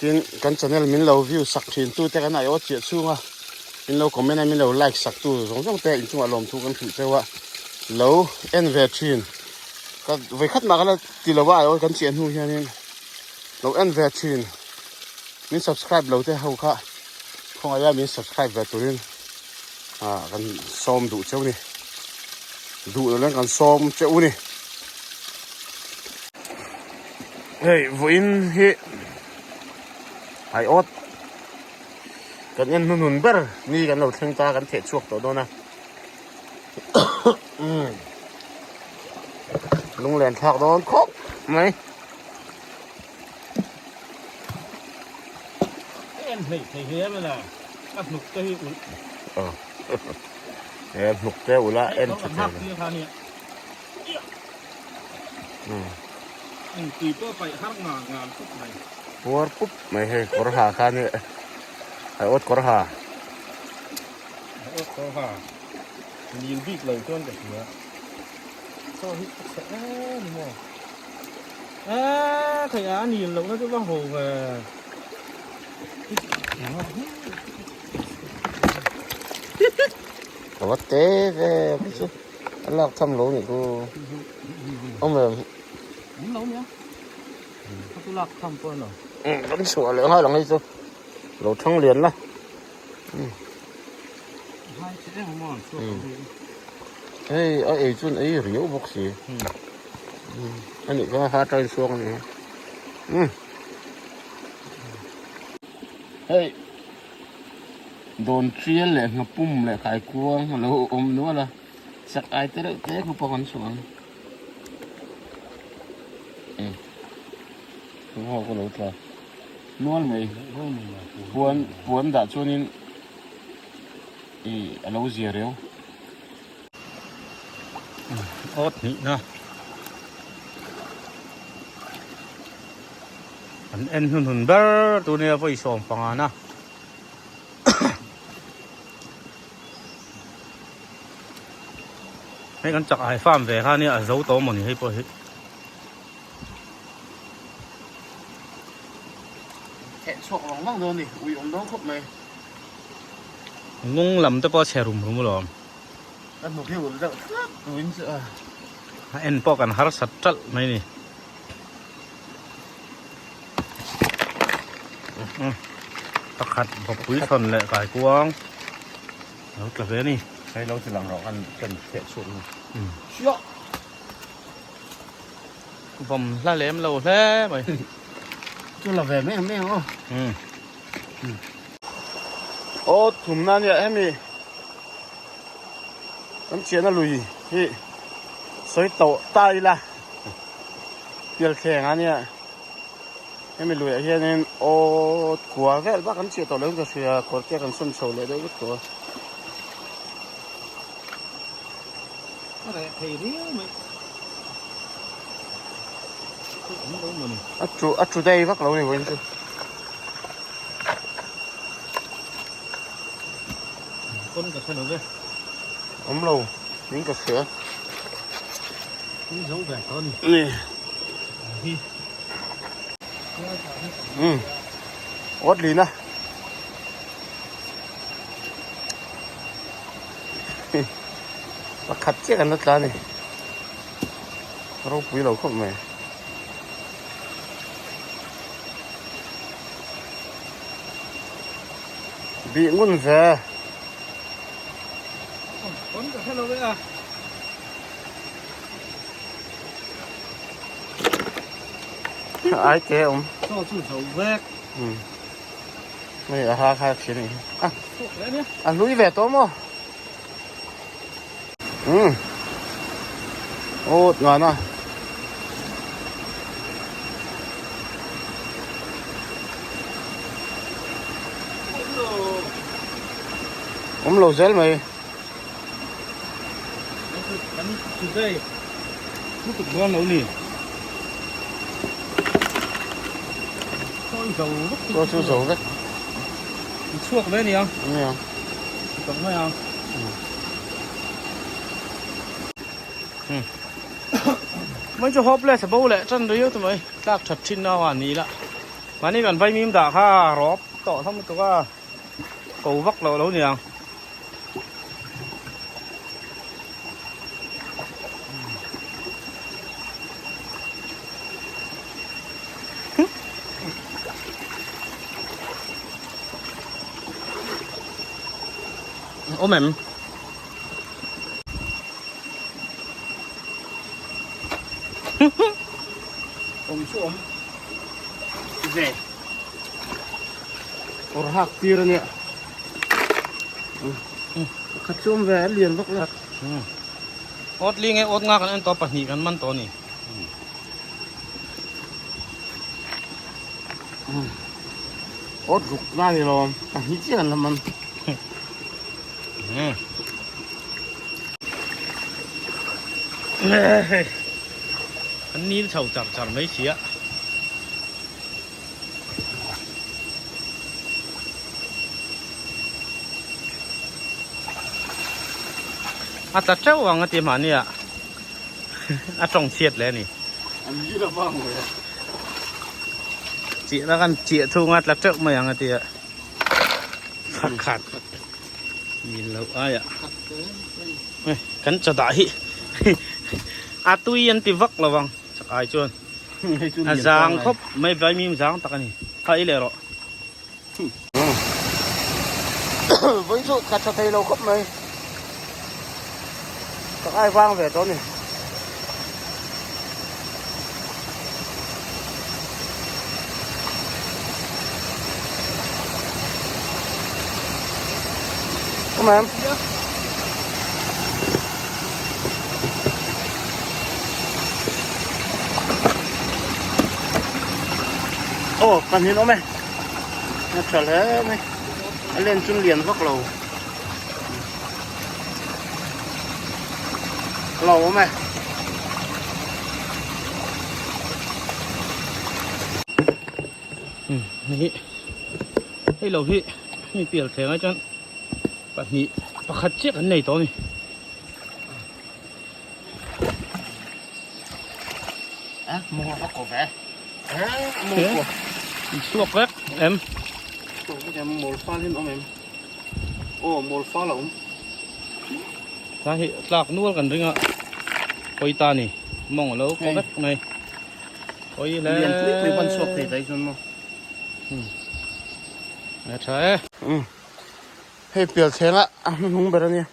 Tin, kan channel min lo view sak thin tu te kan aiawt chiah chhung a, min lo comment a min lo like sak tu zawng zawng te inchungah lawmthu kan hrilh cheu a, lo en ve thin. Ka vawikhat mah ka la ti lo a aiawt kan chiah hnu hianin lo en ve thin. Min subscribe lo te ho kha khawngaih a min subscribe ve turin ah kan sawm duh cheu ni. Duh lo len kan sawm cheu ni. Hei vawiin hi aiawt kan en hnuhnun ber ni kan lo thleng ta kan theh chhuak tawh dawn a lunglen thlak dawn khawp mai. En hleih thei hle mai la a hnuk te hi ulh. He hnuk te ulh a en tha thei lo. Tui pawh paih har ngang ngang khawp mai. Puar pup mai hei kawr ha kha nia aiawt kawr ha. Aiawt kawr ha nil bik lo chuan ka hria. Saw hi a chhe em ni maw? Eee thei a nil lohna chu va ho ve. Ka va te ve ka chu. A lak tham lo nih chu awm em? Awm lo nia. Ka chu lak tham pawh lo. Kan chhuah leh nghal ang hei chu. Lo thang lian la. Hai che em maw chhuak ang hi. Hei a ei chuan ei riau bawk si. Ani kha ha tain suak ani. Hei Dawn tial leh hnapum leh kaikuang a lo awm nual a, chak ai te reuh te khu pawh kan chhuah ang. Chu ho ka lo tla nual mai. Puan puan dah chuanin ih a lo zia riau. Awt hnihna an en hnuhnun ber tur nia vawi 15 na. Hei kan chak ai farm ve kha nia a zo tawh mawni hei pawh hi. Theh chhuak vang vang dawn ni, ui awm dawn khawp mai. Ngung lam te pawh a chhe rum rum alawm. Ka hnuk hi ulh deuh tlat tuin chu a. A en pawh kan harsat ṭalh mai ni. Pakhat bawkpui thawn leh kaikuang lo tla ve a ni. Hei lo ti lang rawh kan kan theh chhuak ni. Chiah. Vawm hla lem lo hle mai. Chu la ve mai ang mai ang aw. Aw thumna nia hemi kan chiahna lui hi sawi tawh ta ila pial thleng a nia hemi luiah hianin aw kua vel bak an chiah tawh lo in ka hria kawr te kan sawn chho leh deuh vek tawh a. A reh thei riau mai. A chu a chu dei vak lo ni vawiin chu. Pawn ka hre lo ve. Awm lo in ka hria. Ni zo ve tawh ni. Ni. Hi. Awt lina. Pakhat chiah kan la tla a ni. Ropui lo khawp mai. Bih ngun ve. Pawn ka hre lo e a. Ai te awm. Chaw chu zo vek. Hei a ha kha thin a ni. A a hlui ve tawh maw? Umm. Awt ngan a. Awm lo zel mai. Today, lutuk dawn lo ni. Chaw chu zo vek. I chhuak ve nia. Nia. Tawk mai a. Mai chu hopeless a bo leh tan riau ta mai. Tlak that thin nau a ni la. Mahni kan vaimim dah kha rawp tawh hlawm lutuk a, ko vak loh lo niang. Awm em? Awm chu awm ve kawr hak tir a nia khat chu awm ve a lian vak la Awt li nge awt nga kan en tawh pahnih kan man tawh a ni. Awt ruk na ni lo pahnih chiah kan la man. An nil chho char char mai si a. A tla teuh ang a ti mahni ah a tawng chhiat leh a ni. An nil avang mai a. Chiah na kan chiah thung a tla teuh mai ang a ti a. Pakhat nil loh aia kan chaw dah hi a tui an ti vak lo ang chak ai chuan a zang khawp mai vaimim zang tak a ni kha i leh rawh. Vawi chu tla tha thei lo khawp mai chak ai vang ve tawh a ni. Come on. Aw, kan hin awm e. A tha hle mai. A len chu lian vak lo. A lo awm e. Hei hei lo hi mi pial thleng ai chuan pahnih pakhat chiah kan nei tawh a ni. A maw a ko ve. A maw ko. Chhuak vek em. Chhuak vek em mawl fal hin awm em. Aw mawl fal a awm. Ta hi tlak nual kan ring a pawi ta ni mawng a lo ko vek mai. Pawi hle. Lian pui pui pawn chhuak thei ta hi chuan maw. A tha e. Hei pial thleng a a hnuhnung ber a nia.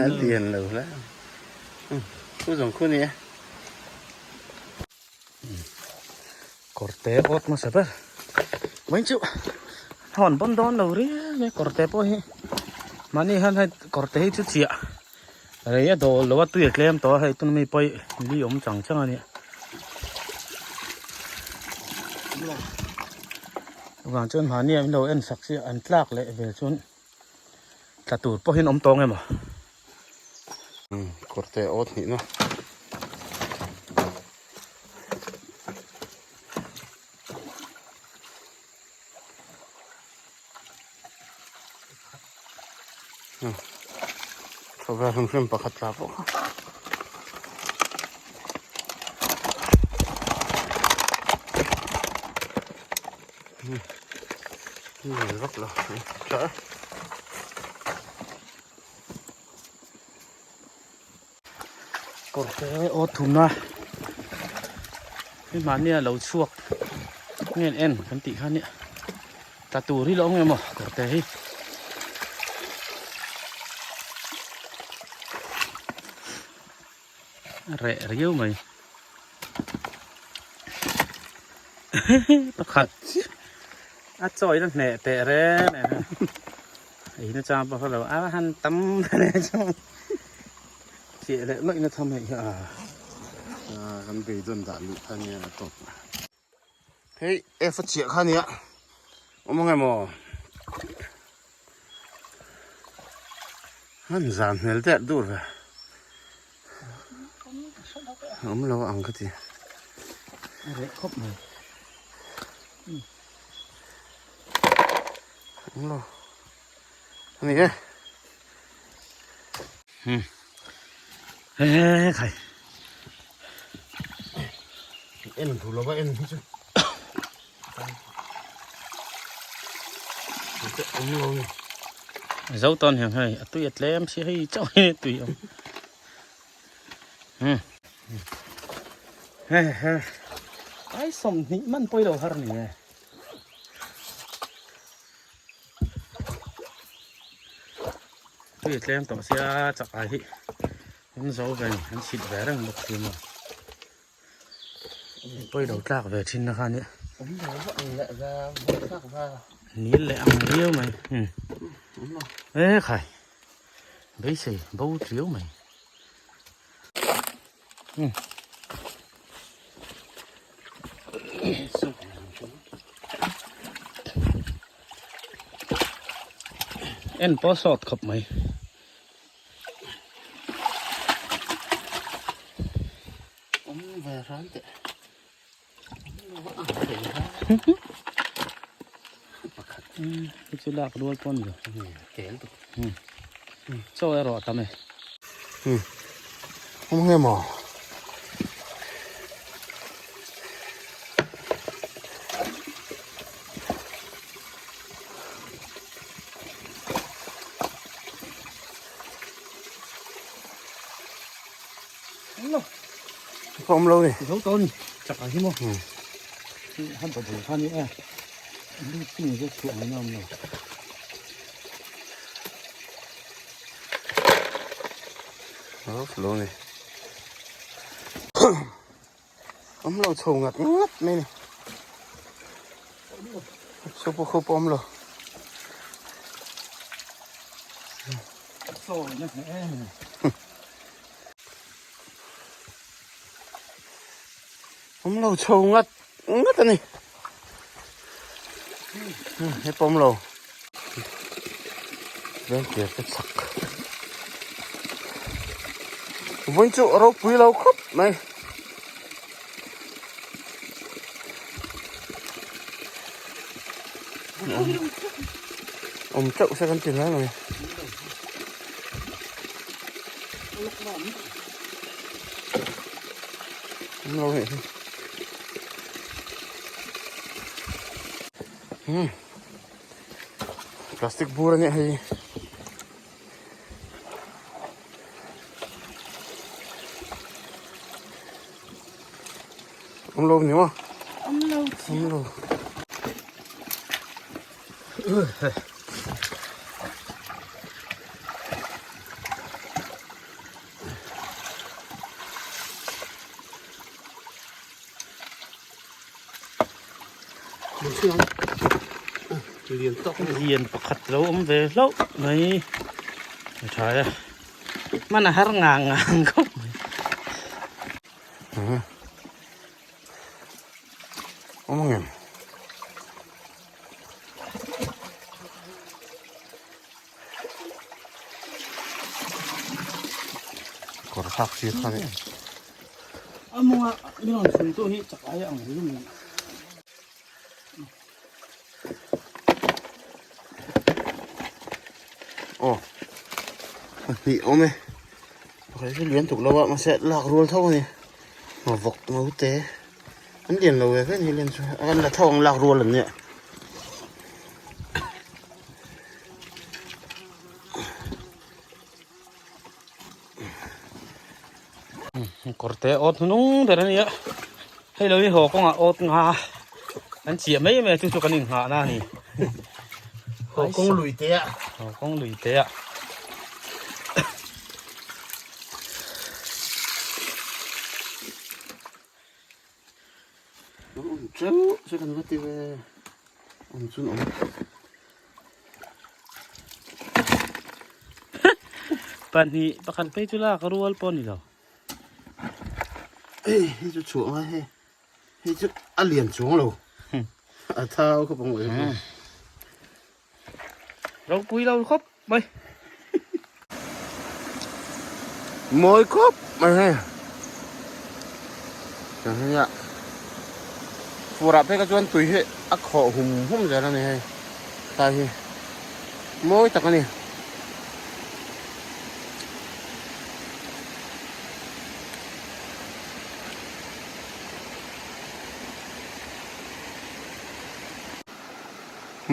A lian lo hle. Khu zawng khu ni e. Kawrte awt hmasa ber mai chu hawn pawn dawn lo riau mai kawrte pawh hi mahni hian hei kawrte hi chu chiah rei a dawl lo a tui a tlem tawh a hei tuna mi pawh hi li awm chang chang a nia chuvang chuan mahni ah min lo en sak chiah an tlak leh vel chuan tla tur pawhin awm tawng emaw. Kawrte awt hnih na. Khawvel hrim hrim pakhat tla pawh kha. Vak lo. Tha e. Kawrte aw thumna hei mahnia lo chhuak nge an en kan tih kha nia tla tur hi lo awm nge maw kawrte hi. A reh riau mai pakhat a chawi na hneh teh reng reng a ei na chang pawh hre lo a han tam chuan Chiah leh lawih na tham hei hi a kan beidawn dah luh kha nia a tawp. Hei F a chiah kha nia. Awm ang em aw? An zan hmel der dur ve. Awm lo ang ka ti. Reh khawp mai. Awm lo. Ani e. Hmm. He khai. En thu lo va en hi chu. Awm lo ni. Zo tawn hian hei a tui a tlem si hei chauh hi tui awm. Hmm. He he. Ai 20 man pawih lo har ni e. Tui tlem tawh sia chak ai hi an zo ve an chhit ve reng bawk si maw pawi lo tlak ve thin na kha nia nil leh ang riau mai e khai beisei bo triau mai. En pawh sawt khawp mai. Awm ve hram teh. Pakhat. Hei chu lak rual pawh a ni lo. Tel tuk. Chaw erawh a tam e. Awm nge maw? Ka awm lo ni. Zo tawh ni. Chak ang hi maw. Han pa bul kha ni e. Lu ching chu chhuah ang awm lo. Lo lo ni. Awm lo chho ngat ngat mai ni. Chu pawh khu pawh awm lo. Awm lo chho ngat ngat a ni. He pawh awm lo. Veng tir te chak. Vawiin chu a ropui lo khawp mai. Awm teuh se kan ti hle mai. Awm lo nih hi. Hmm. Plastic bur a nia hei. Awm lo ni maw? Awm lo. Awm lo. Lian pakhat lo awm ve hlauh mai a tha e hman a har ngang ngang khawp mai. Awm ang em? Kawr hak sir kha nih. A mawnga min rawn chhun tu hi chak ai ang rilru mai. Aw pahnih awm e pakhat hi chu lian tuk lo a mahse lak rual tho a ni vawk naute an lian lo ve ve a ni lian chu an la tho ang lak rual an nia. Kawr te awt hnung ber a nia hei lo hi haw kawngah awt nga an chiah mai mai a chu chu kan inghah na a ni haw kawng lui te ah haw kawng lui te ah awm teuh se kan va ti ve awm chun awm. Pahnih pakhat phei chu lak rual pawh a ni lo. Hei hei chu chhuah ngai hei hei chu a lian chuang lo a thau khawp ang. Ropui lo khawp mai. Mawi khawp mai hei. Tiang hi a fur ah phei kha chuan tui hi a khawh hum hum zel a ni hei tlai hi mawi tak a ni.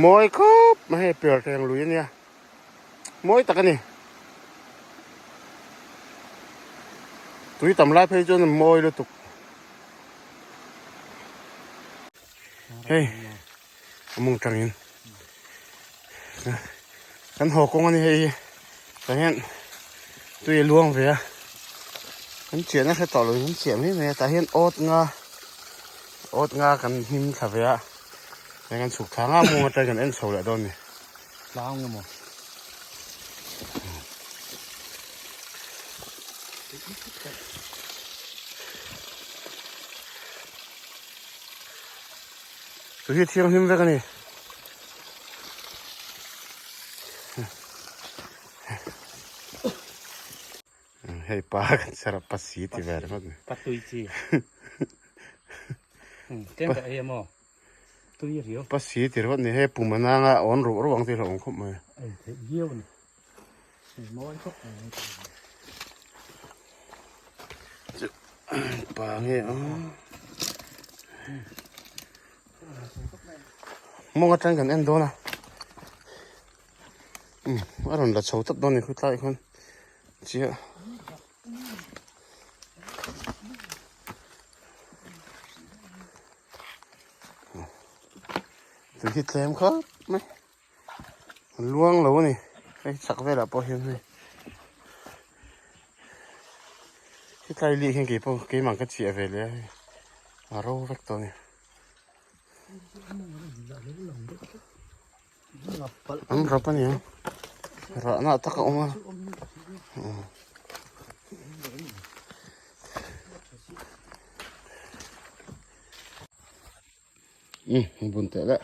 Mawi khawp mai hei per teng lui a nia mawi tak a ni tui tam lai phei chuan mawi lutuk hei a mung tangin kan haw kawng a ni hei hi tah hian tui a luang ve a kan chiahna hre tawh lovin kan chiah mai mai a tah hian awt nga awt nga kan hnim thla ve a. Heng an chhuk thla nga mung atang kan en chho leh dawn ni. Tlang emaw. Chu hi thianghlim vek a ni. Hei pa kan ser a pasi ti ve ringawt ni. Pa tui chi. Tlem ka ei emaw. Tui riau. Pasi ti ringawt ni. Hei pum ananga awn ruh ruh ang tih hlauhawm khawp mai. Ei theih viau a ni. Mawi khawp mai. Pa nge a. Mawng atang kan en dawn a. A rawn la chho tawp dawn a ni khutlai khawn chiah. Tui hi tlem khawp mai a luang lo a ni hei chhak velah pawh hian hei hetlai lih hian keipawh keimah ka chiah ve leh a hei a ro vek tawh a ni. An rap a nia rahna tak a awm a um bun teh leh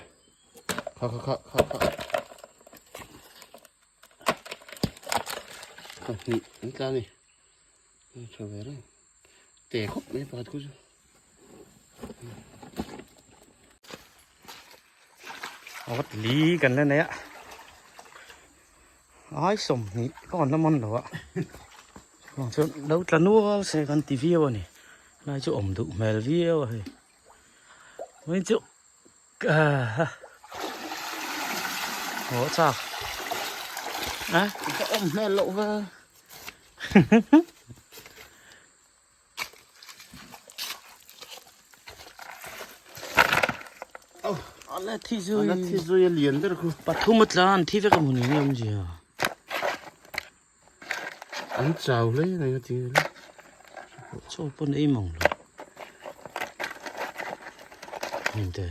kha kha kha kha kha pahnih an tla a ni tha ve reng te khawp mai pakhat khu chu. Awt li kan la nei a ai 20 ka la man lo a chuan chuan lo tla nual se kan ti viau a ni lai chu awm duh hmel viau a hei mai chu ah aw chak a ka awm hmel loh ve. Ala thi zui. Ala thi zui a lian ber khu. Pathum a tla an thi vek a hmun eng awm zia. An chau hle mai a ti le. Chaw pawn ei mang lo. Nin te.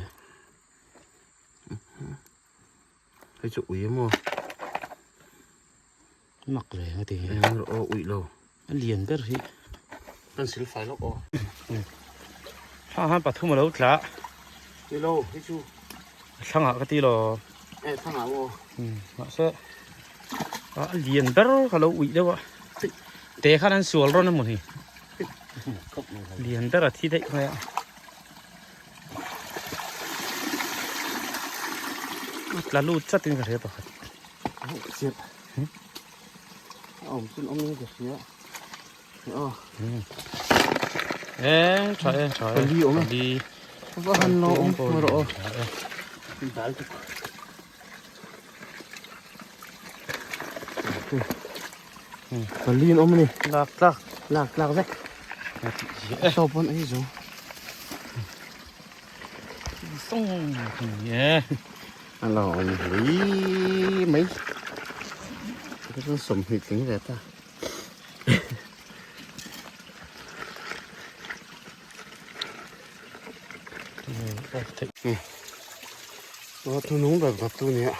Hei chu ui emaw. Mak ve a ti. Eng rawh aw uih lo. A lian ber hi. Kan sil fai lawk aw. Ha ha pathum a lo tla. Ti lo hi chu. A thlangah ka ti lo. E thlangah aw. Mahse a lian ber ka lo uih deuh a. Te khan an sual rawn a maw ni. Lian ber a thi daih mai a. A tla lut chatin ka hria pakhat. E tha e tha e Pali awm e. Pali Va han lo awm Pali rawh aw. tha e. Dal tuk. Pali an awm a ni. Lak tlak. Lak tlak vek. Saw pawn ei zo. Song e. A lo awm hlui mai. Ka chuan 20 tling ve ta. Aw thunung ber ber tu nia.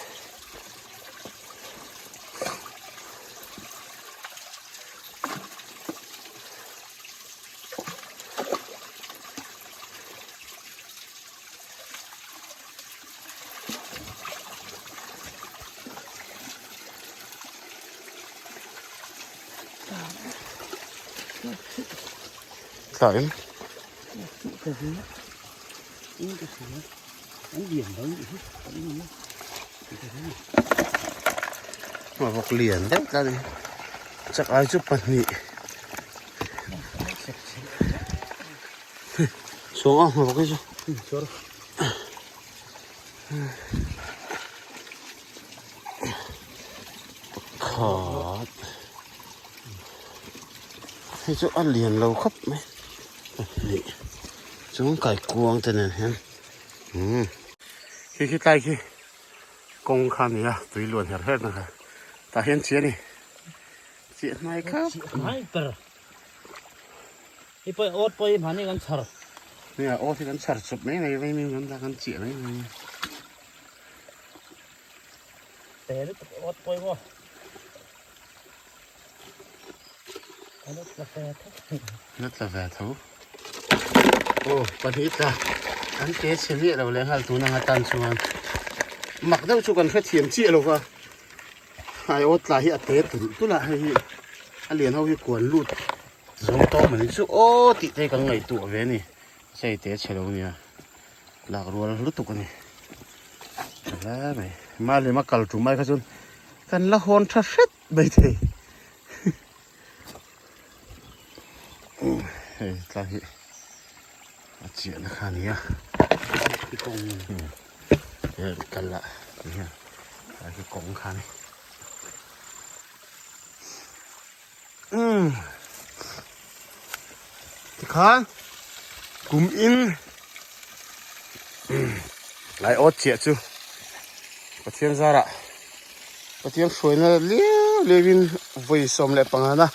Tla em? Vawk lian deuh tlat a ni. Chak ai chu pahnih. Chhuang a hna vawk hi chu. Pakhat. Hei chu a lian lo khawp mai. Pahnih. Chuan kaikuang te nen hian. Umm. Khi khi tlai khi kawng kha a ni a tui luan her her na kha. Tah hian chiah a ni. Chiah hnai khap. Chiah hnai ber. Hei pawh awt pawh hi mahni kan chhar. Nia awt hi kan chhar chawp mai mai vei mai kan la kan chiah mai mai. Te lutuk awt pawh hi maw. A la tla ve tho. La tla ve tho. Aw pahnih tla an te chhe miah lo leh nghal tun anga tan chuan mak deuh chu kan hrethiam chiah lo va. Ai awt tla hi a te tulh tulh a hei hi a lian ho hi kuan lut zo tawng mai chu aw tih te kan ngaihtuah ve a ni chei te chhe lo nia lak rual lutuk a ni tha hle mai Malima kal tum ai kha chuan kan la hawn tha hret mai thei hei tlai hi a chiahna kha a ni a kal lah ti hian tlai hi kawng kha a ni umm tikhan kum in tlai awt chiah chu Pathian zarah Pathian hruaina liau liau in vawi 15 na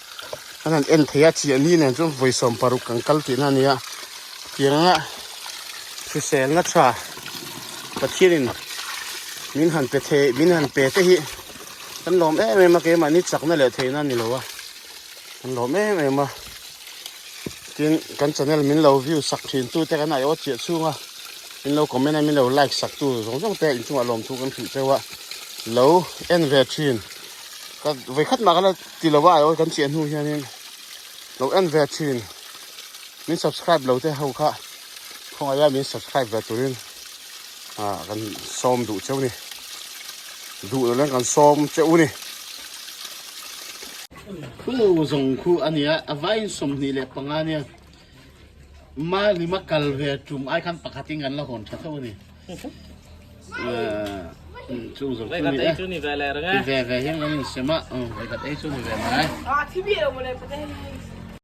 an han en thei a chiah ni nen chuan vawi 16 kan kal tihna a ni a tiang anga hriselna tha Pathian in min han pe thei min han pe te hi kan lawm em em a keimahni chakna leh theihna a ni lo a kan lawm em em a tin kan channel min lo view sak thin tu te kan aiawh chiah chhung a min lo comment a min lo like sak tu zawng zawng te inchungah lawmthu kan hrilh cheu a lo en ve thin ka vawi khat mah ka la ti lo a aiawh kan chiah hnu hianin lo en ve thin min subscribe lo te ho kha khawngaih a min subscribe ve turin ah kan sawm duh cheu ni duh lo len kan sawm cheu ni. Khu zawng khu a nia a vaiin 25 nia Malima kal ve tum ai khan pakhatin kan la hawn tha tho a ni chung zawng chu ni e ti ve ve hian kan insem a vekhat ei chu ni ve mai.